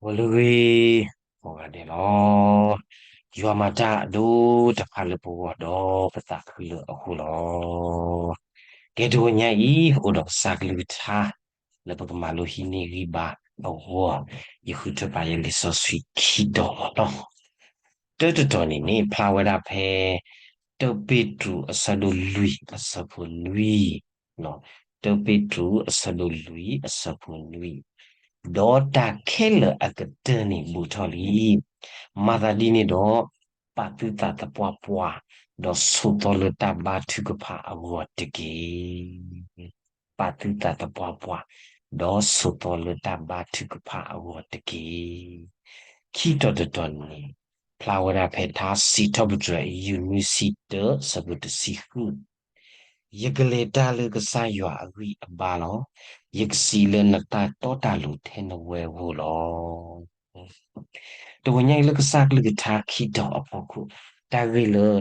ဂီၤလၢအဂ့ၤ ကိးဂၤဒဲးလီၤ. ယွၤမၤတၢ်အဒိၣ်တဖၣ်လၢပဂီၢ်ဒီးပသးခုလၢအဃိလီၤ. ကဲတဂီၤညါအံၤ အိၣ်ဒီးကစၢ်ကလုၢ်ကထါ လၢပကမၤလိဟံးန့ၢ်ဂံၢ်ဘါအဂီၢ်, ယဃုထၢပာ်ယလံာ်စီဆှံခံတီၤလီၤ. တၢတတီၤန့ၣ်န့ၣ် ဖျါဝဲဒၣ်ဖဲ တၢပ့းတရူးအဆၢဒိၣ်လွံၢ်အဆၢဖိနွံ, တၢပ့းတရူးအဆၢဒိၣ်လွံၢ်အဆၢဖိနွံ, ဒီးတၢ်ခဲလၢာ်အကတၢၢ်န့ၣ်ဘူးထီၣ်လံ. မၤသးဒ်န့ၣ်ဒီး ပာ်သုသးသပှၢ်ပှၢ်, ဒီးဆိးသီလၢတၢ်ဘါထုကဖၣ်အဂီၢ်တက့ၢ်. ပာ်သုသးသပှၢ်ပှၢ်, ဒီးဆိးသီလၢတၢ်ဘါထုကဖၣ်အဂီၢ်တက့ၢ်. ခံတီၤတတီၤန့ၣ် ဖျါဝဲဒၣ်ဖဲထါစံးထီၣ်ပတြၢၤ ယူၢ်နွံဆံတၢ အဆၢဖိတဆံဃု, ယကလဲၤတၢ်လၢကစၢ်ယွၤအဂံၢ်အဘါလီၤ. ယကစံးလၢနတၢ်တီတၢ်လိၤထဲနဝဲဧိၤလီၤ. တဂီၤညါအံၤလၢကစၢ်ကလုၢ်ကထါခံတီၤအဖီခိၣ်, တၢ်ဂ့ၢ်လၢ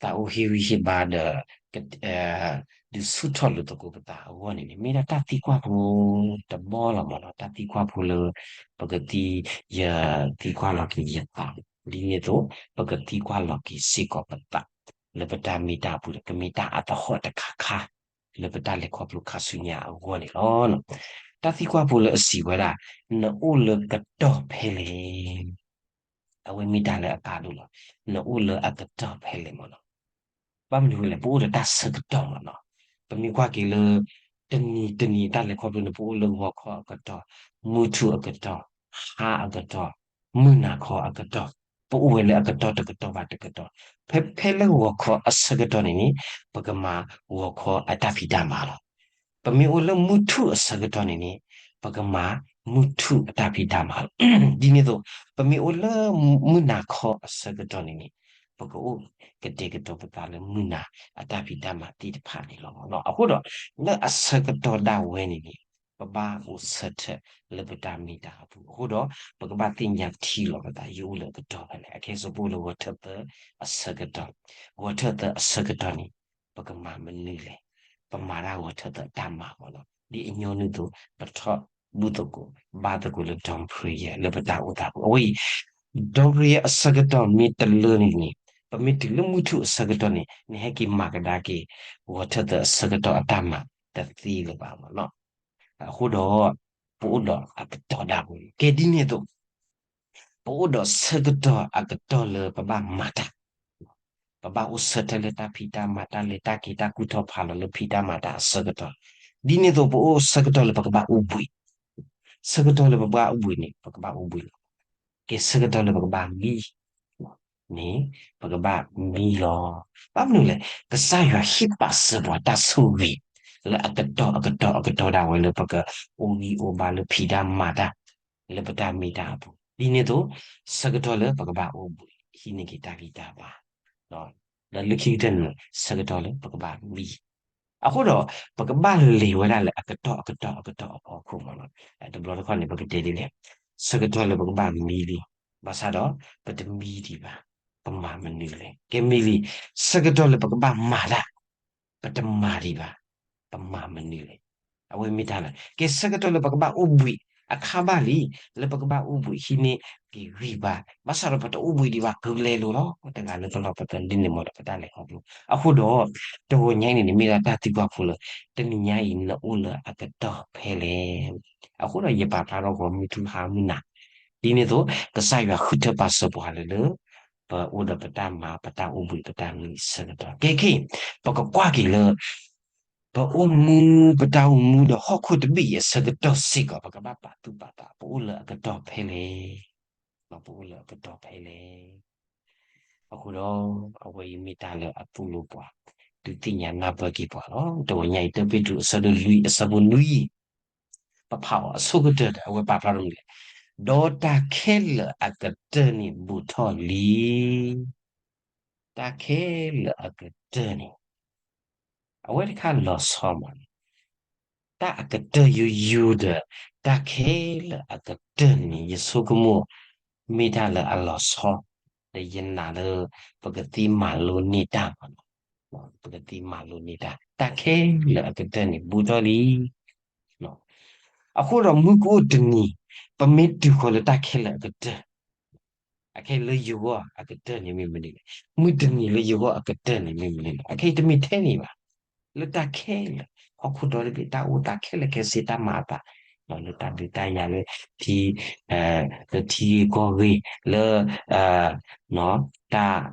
သးအိၣ်ဟ့ၣ်ဂံၢ်ဟ့ၣ်ဘါဒီး ဒုးဆူၣ်ထီၣ်လိာ်သကိးပသးအဂီၢ်န့ၣ်န့ၣ် မ့ၢ်ဒၣ်တၢ်သံကွၢ်ဖိတဘီလီၤမးလီၤ. တၢ်သံကွၢ်ဖိလၢ ပကသံ, ယသံကွၢ်လီၤက့ၤယသး, ဒ်န့ၣ်အသိး ပကသံကွၢ်လီၤက့ၤစ့ၢ်ကီးပသး လၢပတၢ်မ့ၢ်တၢ်အပူၤဒီး ကမ့ၢ်တၢ်အသဟီၣ်တခါခါ လၢပတၢ်လဲၤခီဖျိခါဆူညါအဂီၢ်န့ၣ်လီၤ. တၢ်သံကွၢ်ဖိလၢအစံးဝဲဒၣ်, နအိၣ်လၢကတီၢ်ဖဲလဲၣ်. အဝဲမ့ၢ်တၢ်လၢအကါဒိၣ်လီၤ. နအိၣ်လၢအကတီၢ်ဖဲလဲၣ်မးလီၤ. ဘၣ်မနုၤဝဲလဲၣ်, ပအိၣ်ဒီးတၢ်ဆၢကတီၢ်မးလီၤ. ပမ့ၢ်ကွၢ်က့ၤလၢ တနံၤတနံၤတၢ်လဲၤခီဖျိန့ၣ် ပအိၣ်လၢဂီၤခီအကတီၢ်, မုၢ်ထူၣ်အကတီၢ်, ဟါအကတီၢ်, မုၢ်နၤခီအကတီၢ်, ပအိၣ်ဝဲလၢအကတီၢ်တကတီၢ်ဘၣ်တကတီၢ်, ဖဲဖဲလၢဂီၤခီအဆၢကတီၢ်န့ၣ်န့ၣ် ပကမၤဂီၤခီအတၢ်ဖံးတၢ်မၤလီၤ. ပမ့ၢ်အိၣ်လၢမုၢ်ထူၣ်အဆၢကတီၢ်န့ၣ်န့ၣ် ပကမၤမုၢ်ထူၣ်အတၢ်ဖံးတၢ်မၤလီၤ. ဒ်န့ၣ်အသိး ပမ့ၢ်အိၣ်လၢမုၢ်နၤခီအဆၢကတီၢ်န့ၣ်န့ၣ် ပကအိၣ်ကတဲာ်ကတီၤပသးလၢမုၢ်နၤအတၢ်ဖံးတၢ်မၤသ့ၣ်တဖၣ်န့ၣ်လီၤ. အဃိဒီး လၢအဆၢကတီၢ်ဒၣ်ဝဲန့ၣ်န့ၣ် ပဘၣ်အိၣ်ဆၢထၢၣ်လၢပတၢ်မ့ၢ်တၢ်အပူၤ. အဃိဒီး ပကဘၣ်သ့ၣ်ညါထံလီၤပသး ယအိၣ်လၢအကတီၢ်ဖဲလဲၣ်. အခဲအံၤပအိၣ်လၢဂီၤထၢၣ်သၢအဆၢကတီၢ်, ဂီၤထၢၣ်သၢအဆၢကတီၢ်န့ၣ် ပကမၤမနုၤလဲၣ်. ပမၤတၢ်ဂီၤထၢၣ်သၢအတၢ်မၤမးလီၤ. ဒ်အညီနုၢ်အသိး ပထီၣ်ဘူၣ်သကိး ဘါသကိးလၢ dawn prayer လၢပတၢ်အိၣ်သးပူၤ. အဝဲအံၤ dawn prayer အဆၢကတီၢ်မ့ၢ်တလၢန့ၣ်န့ၣ် ပမ့ၢ်တုၤလၢမုၢ်ထူၣ်အဆၢကတီၢ်န့ၣ် နဟဲက့ၤမၤကဒါက့ၤ ဂီၤထၢၣ်သၢအဆၢကတီၢ်အတၢ်မၤတသ့လၢၤဘၣ်မးလီၤ. အဃိဒီး ပအိၣ်ဒီးအကတီၢ်ဒၣ်ဝဲန့ၣ် ကဲဒ်န့ၣ်အသိး ပအိၣ်ဒီးဆၢကတီၢ်အကတီၢ်လၢပဘၣ်မၤတၢ်, ပဘၣ်အိၣ်ဆၢထၢၣ်လၢတၢ်ဖံးတၢ်မၤ တၢ်လဲၤတၢ်က့ၤ တၢ်ကူၣ်ထီၣ်ဖးလီၤလၢဖံးတၢ်မၤတၢ်အဆၢကတီၢ်, ဒ်န့ၣ်အသိးပအိၣ်ဆၢကတီၢ်လၢပကဘၣ်အိၣ်ဘှံး, ဆၢကတီၢ်လၢပဘၣ်အိၣ်ဘှံးန့ၣ် ပကဘၣ်အိၣ်ဘှံးလီၤ. ကဲဆၢကတီၢ်လၢပကဘၣ်မံ န့ၣ် ပကဘၣ်မံလီၤ. ဘၣ်မနုၤလဲၣ်, ကစၢ်ယွၤဟ့ၣ်ပာ်စၢၤပှၤတၢ်ဆိၣ်ဂ့ၤ လၢအကတီၢ်အကတီၢ်အကတီၢ်ဒၣ်ဝဲလၢပကအိၣ်ဂံၢ်အိၣ်ဘါလၢဖံးတၢ်မၤတၢ် လၢပတၢ်မ့ၢ်တၢ်အပူၤ, ဒ်န့ၣ်အသိး ဆၢကတီၢ်လၢပကဘၣ်အိၣ်ဘှံး ဟံးန့ၢ်က့ၤတၢ်ဂံၢ်တၢ်ဘါ ဒီးလၢခံကတၢၢ်န့ၣ် ဆၢကတီၢ်လၢပကဘၣ်မံ အဃိဒီး ပကဘၣ်လဲၤဝဲဒၣ်လၢအကတီၢ်အကတီၢ်အကတီၢ်အဖီခိၣ်မးလီၤ. တဘျီတခီၣ်န့ၣ် ပကတဲဒ်လဲၣ်, ဆၢကတီၢ်လၢပကဘၣ်မံလံ, ဘၣ်ဆၣ်ဒီး ပတမံဒံးဘၣ်, ပမၤမနုၤလဲၣ်. ကဲမ့ၢ်လံ, ဆၢကတီၢ်လၢပကဘၣ်မၤတၢ်, ပတမၤဒံးဘၣ်, ပမၤမနုၤလဲၣ်. အဝဲမ့ၢ်တၢ်လၢ ကဲဆၢကတီၢ်လၢပကဘၣ်အိၣ်ဘှံး, အခါဘၣ်လံ လၢပကဘၣ်အိၣ်ဘှံးဟံးန့ၢ်က့ၤဂံၢ်ဘါ, ဘၣ်ဆၣ်ဒီးပတအိၣ်ဘှံးဒံးဘၣ် ကလဲၤလိၤလီၤ တဂၤလၢတလီၢ်ပသးဒ်န့ၣ်မးဒီးပတၢ်လဲၤခီဖျိ. အဃိဒီး တဂီၤညါအံၤန့ၣ်န့ၣ် မ့ၢ်ဒၣ်တၢ်သံကွၢ်ဖိလၢ တနံၤညါအံၤ နအိၣ်လၢအကတီၢ်ဖဲလဲၣ်. အဃိဒီးယပာ်ဖျါထီၣ်ဂီၤမုၢ်ထူၣ်ဟါမုၢ်နၤ, ဒ်န့ၣ်အသိး ကစၢ်ယွၤဃုထၢပာ်စၢၤပှၤလၢလၢ ပအိၣ်ဒီးပတၢ်မၤ ပတၢ်အိၣ်ဘှံး ပတၢ်မံအဆၢကတီၢ်. ကဲခဲအံၤ ပကကွၢ်က့ၤလၢ ပအိၣ်မူ ပတၢ်အိၣ်မူဒီးဟီၣ်ခိၣ်တဘ့ၣ်အံၤအဆၢကတီၢ်စ့ၢ်ကီး ပကဘၣ်ပာ်သူၣ်ပာ်သး ပအိၣ်လၢအကတီၢ်ဖဲလဲၣ်, ပအိၣ်လၢအကတီၢ်ဖဲလဲၣ်. အဃိဒီး အဝဲအံၤမ့ၢ်တၢ်လၢအသိၣ်လိပှၤ ဒုးသ့ၣ်ညါနၢ်ပၢၢ်က့ၤပှၤလီၤ. တဂီၤညါအံၤ တၢပ့းတရူးအဆၢဒိၣ်လွံၢ်အဆၢဖိနွံ ပဖးအီၤအဆိကတၢၢ်ဒီး အဝဲပာ်ဖျါထီၣ်မနုၤလဲၣ်, ဒီးတၢ်ခဲလၢာ်အကတၢၢ်န့ၣ်ဘူးထီၣ်လံ. တၢ်ခဲလၢာ်အကတၢၢ်န့ၣ် အဝဲတခါလီၤဆီမးန့ၣ်, တၢ်အကတၢၢ်ယိယိဒီး တၢ်ခဲလၢာ်အကတၢၢ်န့ၣ် ယဆိကမိၣ် မ့ၢ်တၢ်လၢအလီၤဆီ ဒီးယနာ်လၢ ပကသ့မၤလိန့ၢ်တၢ်မးန့ၣ်, ပကသ့မၤလိန့ၢ်တၢ် တၢ်ခဲလၢာ်အကတၢၢ်န့ၣ် ဘူးထီၣ်လံ. အဃိဒီးမုၢ်ကအိၣ်တနံၤ ပမ့ၢ်တုၤဃီၤလၢတၢ်ခဲလၢာ်အကတၢၢ်, အခဲအံၤလၢယဂီၢ်အကတၢၢ်န့ၣ်မ့ၢ်မနုၤလဲၣ်, မုၢ်တနံၤလၢယဂီၢ်အကတၢၢ်န့ၣ်မ့ၢ်မနုၤလဲၣ်, အခဲအံၤတမ့ၢ်ထဲန့ၣ်ဘၣ်. လၢတၢ်ခဲလၢာ် ဟီၣ်ခိၣ်ဒီတဘ့ၣ် တၢ်အိၣ်သးခဲလၢာ်ခဲဆ့ တၢ်မၤအသး, လၢတၢ်ဒုးတၢ်ယၤလၢထံ, လၢထံဂ့ၢ်ကီၢ်ဂ့ၢ် လၢ တၢ်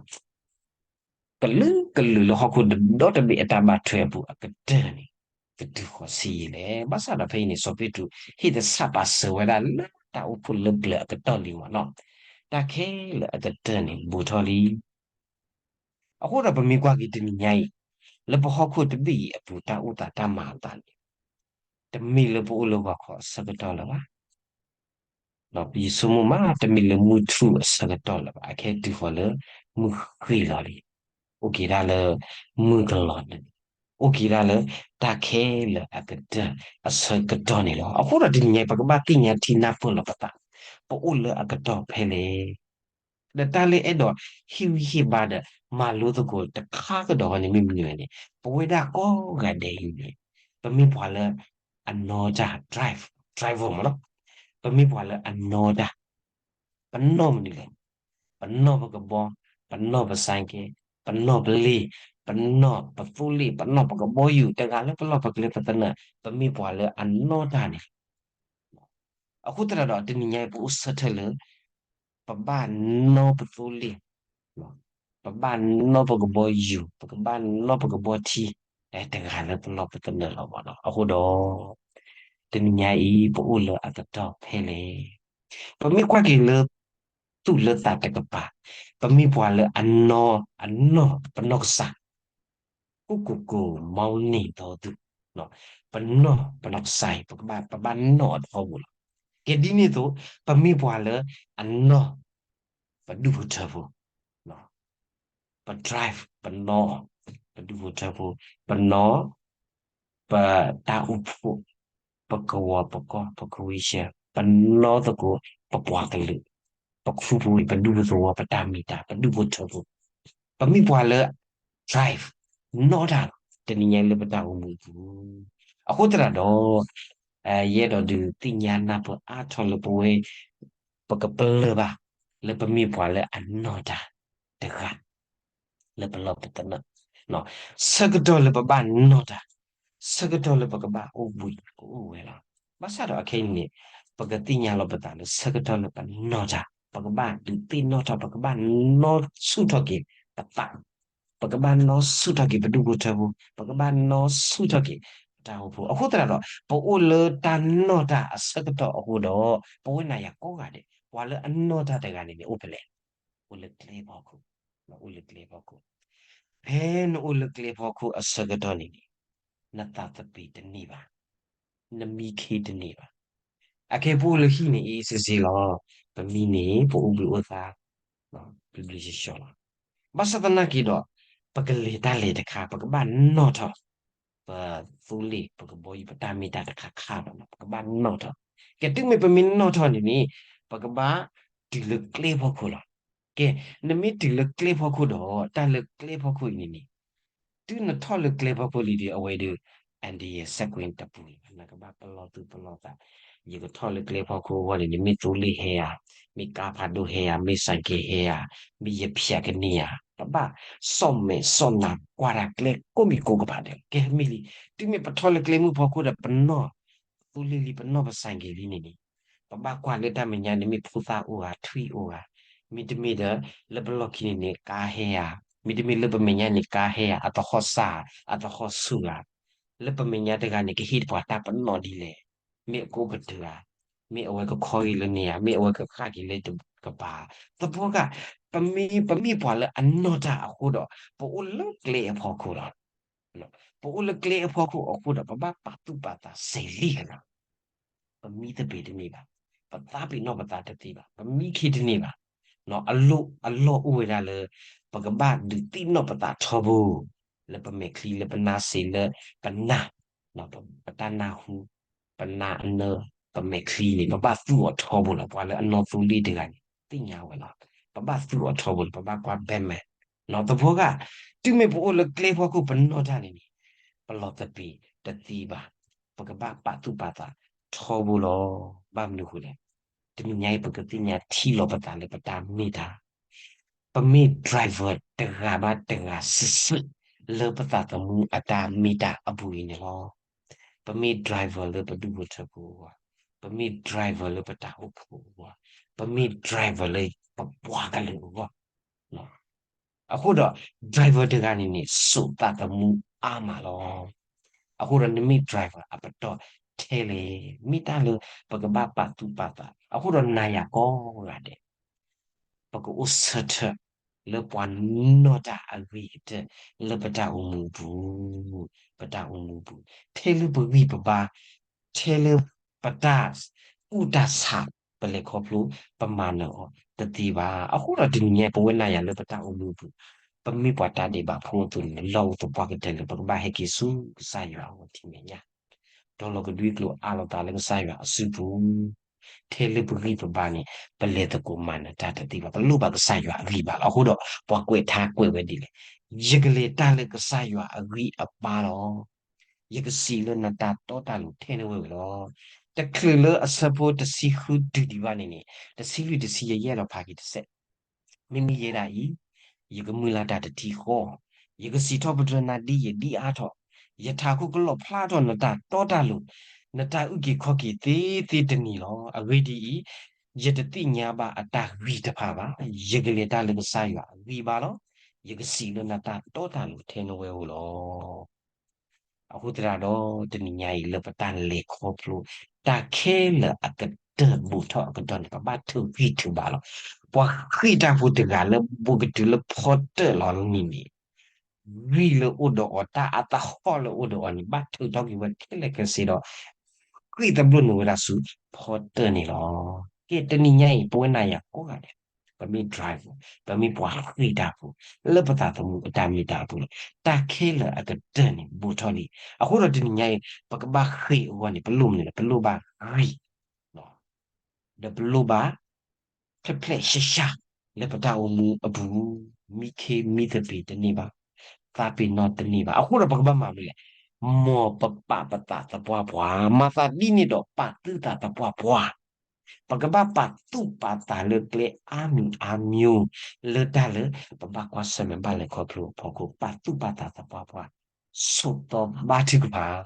ကလုာ်ကလုာ်လၢဟီၣ်ခိၣ်ဒီတဘ့ၣ်အတၢ်ဘၣ်ထွဲအပူၤအကတၢၢ်န့ၣ် ကတုၤဃီၤဆံးယံာ်လဲၣ်. ဘၣ်ဆၣ်ဒီးဖဲအံၤန့ၣ် စီၤပ့းတရူးဟ့ၣ်သဆၣ်ပာ်စၢၤဝဲဒၣ်လၢတၢ်အိၣ်ဖှိၣ်လၢပျၢၤအကတီၢ်လံမ့ၢ်နီၤ, တၢ်ခဲလၢာ်အကတၢၢ်န့ၣ် ဘူးထီၣ်လံ. အဃိဒီးပမ့ၢ်ကွၢ်က့ၤတနံၤညါအံၤ လၢပဟီၣ်ခိၣ်တဘ့ၣ်အံၤအပူၤ တၢ်အိၣ်သးတၢ်မၤအသးန့ၣ် တမ့ၢ်လၢပအိၣ်လၢဂီၤခီအဆၢကတီၢ်လၢၤဘၣ်. ဒီးပယဆိကမိၣ်မး တမ့ၢ်လၢမုၢ်ထူၣ်အဆၢကတီၢ်လၢၤဘၣ်, အခဲတုၤဃီၤလၢမုၢ်ဃ့ၢ်လီၤလံ, အိၣ်က့ၤဒၣ်လၢမုၢ်ကလီၤလံ, အိၣ်က့ၤဒၣ်လၢတၢ်ခဲလၢာ်အကတၢၢ်အဆၢကတီၢ်န့ၣ်လီၤ. အဃိဒီးတနံၤညါအံၤ ပကဘၣ်သ့ၣ်ညါထံနၢ်ပၢၢ်လီၤပသး, ပအိၣ်လၢအကတီၢ်ဖဲလဲၣ် ဒီးတၢ်လၢအဲၣ်ဒိးဟ့ၣ်ဂံၢ်ဟ့ၣ်ဘါဒီး မၤလိသကိးတခါကဒီးန့ၣ် မ့ၢ်မနုၤလဲၣ်န့ၣ်, ပဝဲဒၣ်ကိးဂၤဒဲးအံၤန့ၣ် ပမ့ၢ်ပှၤလၢအနီၢ်တၢ် drive, driver မ့ၢ်နီၤ, ပမ့ၢ်ပှၤလၢအနီၢ်တၢ်, ပနီၢ်မနုၤလဲၣ်, ပနီၢ်ပကဘီ, ပနီၢ်ပစဲကဲ, ပနီၢ်ပလ့ၢ်, ပနီၢ်ပသိလ့ၣ်, ပနီၢ်ပကဘီယူၤ, တဂၤလၢပလီၢ်ပကျဲပသနၢၣ်, ပမ့ၢ်ပှၤလၢအနီၢ်တၢ်န့ၣ် အဃိသတးဒီး တနံၤညါအံၤ ပအိၣ်ဆၢထၢၣ်လၢ ပဘၣ်နီၢ်ပသိလ့ၣ်, ပဘၣ်နီၢ်ပကဘီယူၤ, ပကဘၣ်နီၢ်ပကဘီထံ, တဂၤလၢပလီၢ်ပသနၢၣ်လီၤမ့ၢ်နီၤ. အဃိဒီး တနံၤညါအံၤ ပအိၣ်လၢအကတီၢ်ဖဲလဲၣ်. ပမ့ၢ်ကွၢ်က့ၤလၢ သူၣ်လၢသးတကပၤ, ပမ့ၢ်ပှၤလၢအနီၢ်, အနီၢ်ပနီၢ်ကစၢ် ကိုယ့်ကိုယ်ကိုယ် မောင်းနှင်သောသူ, ပနီၢ်ပနီၢ်ကစၢ်အံၤ ပကဘၣ်, ပဘၣ်နီၢ်အထီဘိလီၤ. ကဲဒ်န့ၣ်အသိး ပမ့ၢ်ပှၤလၢအနီၢ်ပဒူၣ်ဖိထၢဖိ, ပ drive ပနီၢ် ပဒူၣ်ဖိထၢဖိ, ပနီၢ် ပတၢ်အိၣ်ဖှိၣ်, ပကဝီၤပကီၢ် ပကဝံၤရှဲ, ပနီၢ်သကိး ပပှၤကလုာ်, ပခူပဝ့ၢ် ပဒူၣ်ပသဝီ ပတၢ်မံၤတၢ် ပဒူၣ်ဖိထၢဖိ, ပမ့ၢ်ပှၤလၢ drive နီၢ်တၢ်လီၤ တနံၤညါလၢပတၢ်အိၣ်မူအပူၤ. အဃိသတးဒီး ယအဲၣ်ဒိးဒုးသ့ၣ်ညါနၢ်ပၢၢ်အါထီၣ်လၢပဝဲ ပကပလၢၢ်ဘၣ် လၢပမ့ၢ်ပှၤလၢအနီၢ်တၢ်တဂၤ လၢပလီၢ်ပသနၢၣ်, ဆၢကတီၢ်လၢပဘၣ်နီၢ်တၢ်, ဆၢကတီၢ်လၢပကဘၣ်အိၣ်ဘှံးကအိၣ်ဝဲလီၤ. ဘၣ်ဆၣ်ဒီးအခဲအံၤန့ၣ် ပကသ့ၣ်ညါလီၤပသးလၢဆၢကတီၢ်လၢပနီၢ်တၢ် ပကဘၣ်ဒုးသ့ၣ်နီၣ်ထီၣ် ပကဘၣ်နီၢ်ဆူၣ်ထီၣ်က့ၤပသး, ပကဘၣ်နီၢ်ဆူၣ်ထီၣ်က့ၤပဒူၣ်ဖိထၢဖိ, ပကဘၣ်နီၢ်ဆူၣ်ထီၣ်က့ၤပတၢ်အိၣ်ဖှိၣ်. အဃိသတးဒီး ပအိၣ်လၢတၢ်နီၢ်တၢ်အဆၢကတီၢ်အဃိဒီး ပဝဲနၤယၤကိးဂၤဒဲး ပှၤလၢအနီၢ်တၢ်တဂၤန့ၣ်န့ၣ် အိၣ်ဖဲလဲၣ်, အိၣ်လၢကျဲဖီခိၣ်, အိၣ်လၢကျဲဖီခိၣ်. ဖဲနအိၣ်လၢကျဲဖီခိၣ်အဆၢကတီၢ်န့ၣ်န့ၣ် နသးသပ့ၤတန့ၢ်ဘၣ်, နမံခ့တန့ၢ်ဘၣ်. အခဲပအိၣ်လၢဟံၣ်န့ၣ် အ့ၣ်စ့စ့လီၤ, ပမံန့ၣ် ပအိၣ်ဘှံးအိၣ်သါ ဘျ့ဘျ့ဆှီဆှီလီၤ. ဘၣ်ဆၣ်သနာ်က့ဒီး ပကလဲၤတၢ်လဲၤတခါ ပကဘၣ်နီၣ်ထီၣ် ပသိလ့ၣ် ပကဘီယူၤ ပတၢ်မ့ၢ်တၢ်တခါခါလီၤ, ပကဘၣ်နီၣ်ထီၣ်. ကဲတုၤမ့ၢ်ပမ့ၢ်နီၣ်ထီၣ်န့ၣ်န့ၣ် ပကဘၣ်တုၤလၢကျဲဖီခိၣ်လီၤ. ကဲ နမ့ၢ်တုၤလၢကျဲဖီခိၣ်ဒီး တၢ်လၢကျဲဖီခိၣ်အံၤန့ၣ်န့ၣ် တုၤနထီၣ်လၢကျဲဖီခိၣ်လံဒီး အဝဲဒီး အန္တရာယ် စဲးကွံတပူၤလီၤ. နကဘၣ်ပလီၢ်သူၣ်ပလီၢ်သး, ယကထီၣ်လၢကျဲဖီခိၣ်အဂီၢ်န့ၣ်န့ၣ် မ့ၢ်သိလ့ၣ်ဟဲဧါ, မ့ၢ်ကါဖးဒိၣ်ဟဲဧါ, မ့ၢ်စဲးကဲဟဲဧါ, မ့ၢ်ယဖၠးကန့ၢ်ဧါ, ပဘၣ်စီၣ်မဲာ်စီၣ်နါကွၢ်တၢ်ကျဲကိးမံၤကိးကပၤဒီး ကဲမ့ၢ်လံ. တုၤမ့ၢ်ပထီၣ်လၢကျဲမုၢ်ဖီခိၣ်ဒီး ပနီၣ်သိလ့ၣ်လံ ပနီၣ်ပစဲးကဲလံန့ၣ်န့ၣ် ပဘၣ်ကွၢ်လၢတၢ်မဲာ်ညါန့ၣ် မ့ၢ်ဖိသၣ်အိၣ်ဧါ ထွံၣ်အိၣ်ဧါ, မ့တမ့ၢ်ဒီး လၢပလီၢ်ခံန့ၣ်န့ၣ် ကါဟဲဧါ, မ့တမ့ၢ်လၢပမဲာ်ညါန့ၣ် ကါဟဲဧါ, အသဟီၣ်စၢ်ဧါ, အသဟီၣ်ဆူၣ်ဧါ, လၢပမဲာ်ညါတဂၤန့ၣ် ကဟ့ၣ်ပှၤတၢ်ပနီၣ်ဒ်လဲၣ်, မ့ၢ်အကိးပတုာ်ဧါ, မ့ၢ်အဝဲကခီက့ၤလၢန့ၣ်ဧါ, မ့ၢ်အဝဲကဃၣ်က့ၤလၢကပၤ, သပှၢ်က ပမ့ၢ် ပမ့ၢ်ပှၤလၢအနီၢ်တၢ်အဃိဒီး ပအိၣ်လၢကျဲအဖီခိၣ်လီၤ. ပအိၣ်လၢကျဲအဖီခိၣ်အဃိဒီး ပဘၣ်ပာ်သူၣ်ပာ်သးစဲးလံကလီၤ. ပမံသပ့ၤတန့ၢ်ဘၣ်, ပသးပ့ၤနီၣ်ပသးတသ့ဘၣ်, ပမံခ့တန့ၢ်ဘၣ်. အလီၢ်အိၣ်ဝဲဒၣ်လၢ ပကဘၣ်ဒုးသ့ၣ်နီၣ်ပသးထီဘိ လၢပမဲာ်ချံ လၢပနါစ့လၢပနၢ်, ပတၢ်နၢ်ဟူ, ပနၢ်အနၢ, ပမဲာ်ချံန့ၣ် ပဘၣ်သူအီၤထီဘိလီၤ. ပှၤလၢအနီၢ်သိလ့ၣ်တဂၤန့ၣ် သ့ၣ်ညါဝဲလီၤ. ပဘၣ်သူအီၤထီဘိလီၤ, ပဘၣ်ကွၢ်ဘဲမဲာ်. သပှၢ်က တုၤမ့ၢ်ပအိၣ်လၢကျဲဖီခိၣ်ပနီၣ်တၢ်န့ၣ်န့ၣ် ပလီၢ်သပ့ၤတသ့ဘၣ်, ပကဘၣ်ပာ်သူၣ်ပာ်သးထီဘိလီၤ. ဘၣ်မနုၤဃိလဲၣ် တနံၤညါအံၤ ပကသ့ၣ်ညါထံလီၤပသးလၢပတၢ်မ့ၢ်တၢ် ပမ့ၢ် driver တဂၤဘၣ်တဂၤစုာ်စုာ် လၢပသးသမူအတၢ်မ့ၢ်တၢ်အပူၤအံၤန့ၣ်လီၤ. ပမ့ၢ် driver လၢပဒူၣ်ဖိထၢဖိအဂီၢ်, ပမ့ၢ် driver လၢပတၢ်အိၣ်ဖှိၣ်အဂီၢ်, ပမ့ၢ် driver လၢပပှၤကလုာ်အဂီၢ် အဃိဒီး driver တဂၤန့ၣ်န့ၣ် စိာ်သးသမူအါမးလီၤ. အဃိဒီးနမ့ၢ် driver အပတီၢ်ထဲလဲၣ်, မ့ၢ်တၢ်လၢပကဘၣ်ပာ်သူၣ်ပာ်သး, အဃိဒီးနၤယၤကိးဂၤဒဲး ပကအိၣ်ဆၢထၢၣ်လၢပှၤနီၢ်တၢ်အဂ့ၤကတၢၢ်လၢပတၢ်အိၣ်မူအပူၤ, ပတၢ်အိၣ်မူအပူၤ, ထဲလၢပဂံၢ်ပဘါ, ထဲလၢပတၢ်ကူၣ်တၢ်ဆး ပလဲၤခီဖျိ ပမၤနၢၤအီၤတသ့ဘၣ်. အဃိဒီးတနံၤညါ ပဝဲနၤယၤလၢပတၢ်အိၣ်မူအပူၤ, ပမ့ၢ်ပှၤတၢ်ဒဲးဘးဖိအသိးန့ၣ် လီၢ်အိၣ်သပှၢ်ကတၢၢ်လၢပကဘၣ်ဟဲက့ၤဆူကစၢ်ယွၤအဂီၢ်ထံမဲာ်ညါ ဒီးလီၤကဒွံကျိာ်အးလီၤသးလၢကစၢ်ယွၤအစုပူၤ, ထဲလၢပဂံၢ်ပဘါန့ၣ် ပလဲၤသကိးမၤနၢၤတၢ်တသ့ဘၣ်, ပလိၣ်ဘၣ်ကစၢ်ယွၤအဂံၢ်ဘါလီၤ. အဃိဒီးပှၤကွဲးထါကွဲးဝဲဒ်လဲၣ်, ယကလဲၤတၢ်လၢကစၢ်ယွၤအဂံၢ်အဘါလီၤ. ယကစံးလၢနတၢ်တီတၢ်လိၤထဲနဝဲဝဲလီၤ. တချုးလၢအဆၢဖိတဆံဃုတုၤဒံးဘၣ်န့ၣ်န့ၣ် တဆံလွံၢ်တဆံယဲၢ် ယအဲၣ်ဒိးဖးက့ၤတစဲး မ့မ့ၢ်ယဲဒၣ်အံၤ, ယကမုၢ်လၢ်တၢ်တထံၣ်ဃီ, ယကစံးထီၣ်ပတြၢၤနၤဒ်ယဒ်အါထီၣ်, ယထးခိၣ်ကလီၣ်ဖျါထီၣ်နတၢ်တီတၢ်လိၤ, နတၢ်အုၣ်က့ၤခီၣ်က့ၤသ့သ့တနံၤလီၤ. အဂ့ၢ်ဒ်အံၤ, ယတသ့ၣ်ညါဘၣ်အတၢ်ဂံၢ်တဖၣ်ဘၣ်. ယကလဲၤတၢ်လၢကစၢ်ယွၤအဂံၢ်ဘါလီၤ. ယကစံးလၢနတၢ်တီတၢ်လိၤထဲနဝဲဧိၤလီၤ. အဃိသတးဒီး တနံၤညါအံၤလၢပတၢ်လဲၤခီဖျိ တၢ်ခဲလၢာ်အကတၢၢ်ဘူးထီၣ်အကတီၢ်န့ၣ် ပဘၣ်ထုးဂံၢ်ထုးဘါလီၤ. ပှၤဃ့ၢ်တၢ်ဖိတဂၤလၢဘူးကတုၤလၢဖီတၢၣ်လီၤန့ၣ်န့ၣ် ဂံၢ်လၢအိၣ်ဒီးအီၤ တၢ်အသဟီၣ်လၢအိၣ်ဒီးအီၤန့ၣ် ဘၣ်ထုးထီၣ်က့ၤဝဲခဲလၢာ်ခဲဆ့ဒီး ဃ့ၢ်သဘျိၣ်န့ၢ်ဝဲဒၣ်ဆူဖီတၢၣ်န့ၣ်လီၤ. ကဲ တနံၤညါအံၤ ပဝဲနၤယၤကိးဂၤဒဲး ပမ့ၢ် driver, ပမ့ၢ်ပှၤဃ့ၢ်တၢ်ဖိ လၢပသးသမူအတၢ်မ့ၢ်တၢ်အပူၤလီၤ. တၢ်ခဲလၢာ်အကတၢၢ်န့ၣ် ဘူးထီၣ်လံ. အဃိဒီးတနံၤညါအံၤ ပကဘၣ်ဃ့ၢ်အဂီၢ်န့ၣ် ပလိၣ်မနုၤလဲၣ်, ပလိၣ်ဘၣ်ဂံၢ် ဒီးပလိၣ်ဘၣ် ဖျဲးဖျဲးရှဲရှဲ လၢပတၢ်အိၣ်မူအပူၤ, မံခ့မံသပ့ၤတန့ၢ်ဘၣ်, သးပ့ၤနီၣ်တန့ၢ်ဘၣ်. အဃိဒီးပကဘၣ်မၤမနုၤလဲၣ်, မ်ပပာ်ပသးသပှၢ်ပှၢ်, မၤသးဒ်န့ၣ်ဒီးပာ်သုသးသပှၢ်ပှၢ်. ပကဘၣ်ပာ်သူၣ်ပာ်သးလၢကျဲအါမံၤအါမံၤ, လၢတၢ်လၢပဘၣ်ကွၢ်ဆၢၣ်မဲာ်ဘၣ်လဲၤခီဖျိအဖီခိၣ်, ပာ်သူၣ်ပာ်သးသပှၢ်ပှၢ်, ဆိးသီဘါထုကဖၣ်.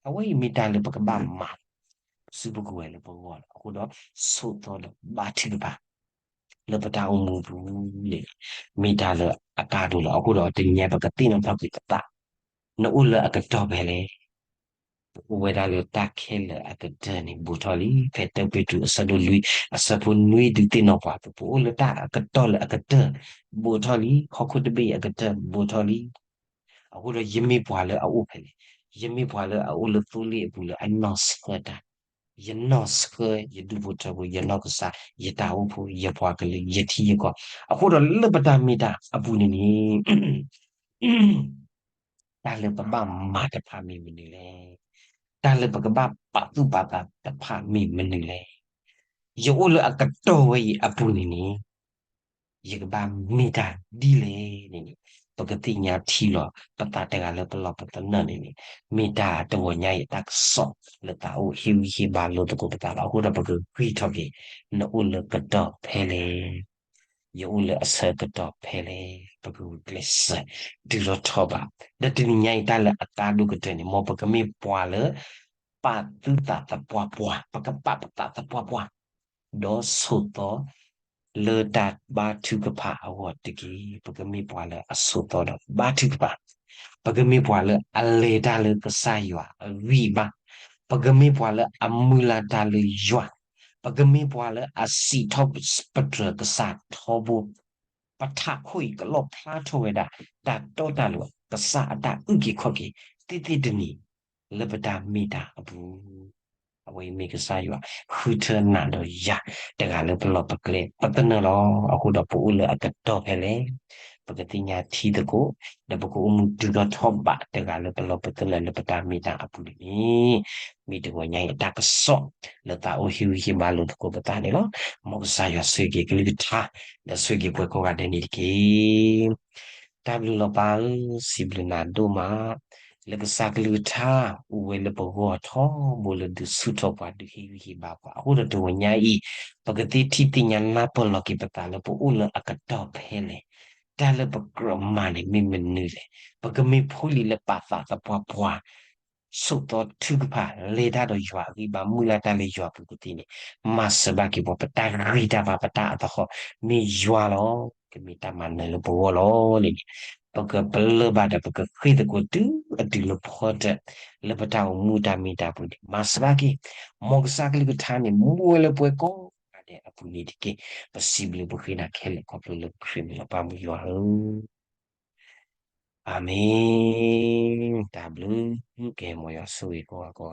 အဝဲအံၤမ့ၢ်တၢ်လၢပကဘၣ်မၤ စုပူၤကွံာ်ဝဲလၢပဂီၢ်လီၤ. အဃိဒီး ဆိးသီဒီးဘါထုကဖၣ် လၢပတၢ်အိၣ်မူပူၤန့ၣ် မ့ၢ်တၢ်လၢအကါဒိၣ်လီၤ. အဃိဒီးတနံၤညါပကသ့ၣ်နီၣ်ထီၣ်က့ၤပသး, နအိၣ်လၢအကတီၢ်ဖဲလဲၣ်. ပအိၣ်ဝဲဒၣ်လၢတၢ်ခဲလၢာ်အကတၢၢ်န့ၣ် ဘူးထီၣ်လံ. ဖဲတၢပ့းတရူးအဆၢဒိၣ်လွံၢ် အဆၢဖိနွံဒုးသ့ၣ်နီၣ်ပှၤ, ပအိၣ်လၢတၢ်အကတီၢ်လၢအကတၢၢ် ဘူးထီၣ်လံ. ဟီၣ်ခိၣ်တဘ့ၣ်အံၤအကတၢၢ်ဘူးထီၣ်လံ. အဃိဒီးယမ့ၢ်ပှၤလၢအအိၣ်ဖဲလဲၣ်, ယမ့ၢ်ပှၤလၢအအိၣ်လၢသိလ့ၣ်အပူၤလၢအနီၢ်ဆှၢတၢ်, ယနီၢ်ဆှၢယဒူၣ်ဖိထၢဖိ, ယနီၢ်ကစၢ်, ယတၢ်အိၣ်ဖှိၣ်, ယပှၤကလုာ်, ယထံယကီၢ်. အဃိဒီးလၢပတၢ်မ့ၢ်တၢ်အပူၤန့ၣ်န့ၣ် တၢ်လၢပဘၣ်မၤတဖၣ်မ့ၢ်မနုၤလဲၣ်. တၢ်လၢပကဘၣ်ပာ်သူၣ်ပာ်သးတဖၣ်မ့ၢ်မနုၤလဲၣ်. ယအိၣ်လၢအကတီၢ်ဝဲအံၤအပူၤန့ၣ်န့ၣ် ယကဘၣ်မ့ၢ်တၢ်ဒ်လဲၣ်န့ၣ်န့ၣ် ပကသ့ၣ်ညါထံလီၤပသးတဂၤလၢပလီၢ်ပသနၢၣ်န့ၣ်န့ၣ် မ့ၢ်တၢ်တဂီၤညါအံၤအတၢ်ကစီၣ်လၢသးအိၣ်ဟ့ၣ်ဂံၢ်ဟ့ၣ်ဘါလိာ်သကိးပသးလီၤ. အဃိဒီးပကဂံၢ်ထီၣ်က့ၤ နအိၣ်လၢကတီၢ်ဖဲလဲၣ်. ယအိၣ်လၢအဆၢကတီၢ်ဖဲလဲၣ်. ပကဂုာ်ကျဲးစၢး တုၤထီၣ်ထီၣ်ဘး ဒီးတနံၤညါအံၤတၢ်လၢအကါဒိၣ်ကတၢၢ်န့ၣ် မ်ပကမ့ၢ်ပှၤလၢ ပာ်သုသးသပှၢ်ပှၢ်, ပကပာ်ပသးသပှၢ်ပှၢ်, ဒီးဆိးသီ လၢတၢ်ဘါထုကဖၣ်အဂီၢ်တက့ၢ်. ပကမ့ၢ်ပှၤလၢအဆိးသီဒီးဘါထုကဖၣ်, ပကမ့ၢ်ပှၤလၢအလဲၤတၢ်လၢကစၢ်ယွၤအဂံၢ်ဘါ, ပကမ့ၢ်ပှၤလၢအမုၢ်လၢ်တၢ်လၢယွၤ, ပကမ့ၢ်ပှၤလၢအစံးထီၣ်ပတြၢၤကစၢ်ထီဘိ, ပထးခိၣ်အံၤကလီၣ်ဖျါထီၣ်ဝဲဒၣ် တၢ်တီတၢ်လိၤ ကစၢ်အတၢ်အုၣ်က့ၤခီၣ်က့ၤ သ့သ့တနံၤ လၢပတၢ်မ့ၢ်တၢ်အပူၤ အဝဲအံၤမ့ၢ်ကစၢ်ယွၤဃုထၢနၤဒီးယၤ တဂၤလၢပလီၢ်ပကျဲပသနၢၣ်လီၤ. အဃိဒီးပအိၣ်လၢအကတီၢ်ဖဲလဲၣ်, ပကသ့ၣ်ညါထံသကိး, ဒီးပကအိၣ်မူတုၤထီၣ်ထီၣ်ဘးတဂၤလၢပလီၢ်ပသနၢၣ်လၢပတၢ်မ့ၢ်တၢ်အပူၤန့ၣ် မ့ၢ်တဂီၤညါအံၤအတၢ်ကစီၣ်လၢသးအိၣ်ဟ့ၣ်ဂံၢ်ဟ့ၣ်ဘါလိာ်သကိးပသးန့ၣ်လီၤ. မ်ကစၢ်ယွၤဆိၣ်ဂ့ၤက့ၤကလုၢ်ကထါ ဒီးဆိၣ်ဂ့ၤက့ၤပှၤကိးဂၤဒဲးန့ၣ်တက့ၢ်. တၢ်ဘျုးလီၤပၢ်ဧၢ, စံးဘျုးနၤဒိၣ်မး. လၢကစၢ်ကလုၢ်ကထါ အိၣ်ဝဲလၢပဂီၢ်ထီဘိလၢဒုးဆူၣ်ထီၣ်ပှၤ ဒုးဟ့ၣ်ဂံၢ်ဟ့ၣ်ဘါပှၤ အဃိဒီးတဂီၤညါအံၤ ပကသ့ထံၣ်သ့ၣ်ညါနၢ်ပၢၢ်လီၤက့ၤပသးလၢပအိၣ်လၢအကတီၢ်ဖဲလဲၣ်, တၢ်လၢပကြၢးမၤန့ၣ်မ့ၢ်မနုၤလဲၣ်, ပကမ့ၢ်ဖိလံၤလၢပာ်သးသပှၢ်ပှၢ် ဆိးသီထုကဖၣ် လဲၤတၢ်ဒီးယွၤအဂံၢ်ဘါ မုၢ်လၢ်တၢ်လၢယွၤအပူၤကသ့န့ၣ်, မၤစၢၤဘၣ်က့ၤပှၤ ပတၢ်ဂံၢ်တၢ်ဘါ ပတၢ်အသဟီၣ် မ့ၢ်ယွၤလီၤ. ကမ့ၢ်တၢ်မၤနၢၤလၢပဂီၢ်လီၤန့ၣ်န့ၣ်, ပကပလၢၢ်ဘၣ်ဒီးပကဃ့သကိးတုၤအတုၤလၢဖီတၢၣ် လၢပတၢ်အိၣ်မူတၢ်မ့ၢ်တၢ်ပူၤန့ၣ် မၤစၢၤဘၣ်က့ၤ, မ်ကစၢ်ကလုၢ်ကထါန့ၣ် မူဝဲလၢပှၤကိးဂၤဒဲးအပူၤန့ၣ်တက့ၢ်. ပစံးဘျုးပဃ့နၤခဲလၢာ်ခီဖျိလၢခရံာ်မံၤလီၤ ပၢ်မုၢ်ယွၤဧၢ, အၤမ့ၣ်, တၢ်ဘျုး, ကဲ မ်ယွၤဆိၣ်ဂ့ၤကိးဂၤကိး